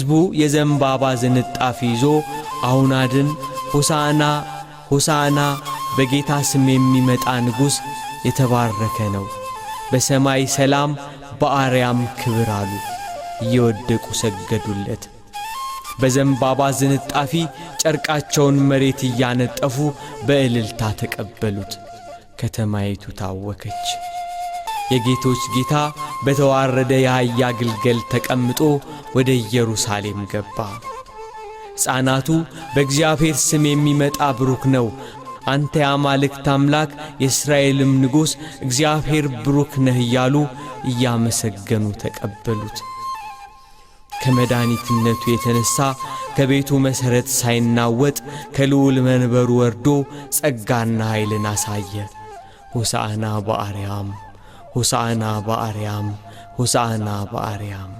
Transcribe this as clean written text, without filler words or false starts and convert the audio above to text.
ሕዝቡ የዘንባባ ዝንጣፊ ይዞ አሁን አድን፣ ሆሳዕና ሆሳዕና፣ በጌታ ስም የሚመጣ ንጉሥ የተባረከ ነው፣ በሰማይ ሰላም በአርያም ክብር አሉ። እየወደቁ ሰገዱለት። በዘንባባ ዝንጣፊ ጨርቃቸውን መሬት እያነጠፉ በእልልታ ተቀበሉት። ከተማይቱ ታወከች። የጌቶች ጌታ በተዋረደ የአህያ ግልገል ተቀምጦ ወደ ኢየሩሳሌም ገባ። ሕፃናቱ በእግዚአብሔር ስም የሚመጣ ብሩክ ነው፣ አንተ የአማልክት አምላክ የእስራኤልም ንጉሥ እግዚአብሔር ብሩክ ነህ እያሉ እያመሰገኑ ተቀበሉት። ከመድኃኒትነቱ የተነሣ ከቤቱ መሠረት ሳይናወጥ ከልዑል መንበሩ ወርዶ ጸጋና ኃይልን አሳየ። ሆሳዕና በአርያም፣ ሆሳዕና በአርያም፣ ሆሳዕና በአርያም።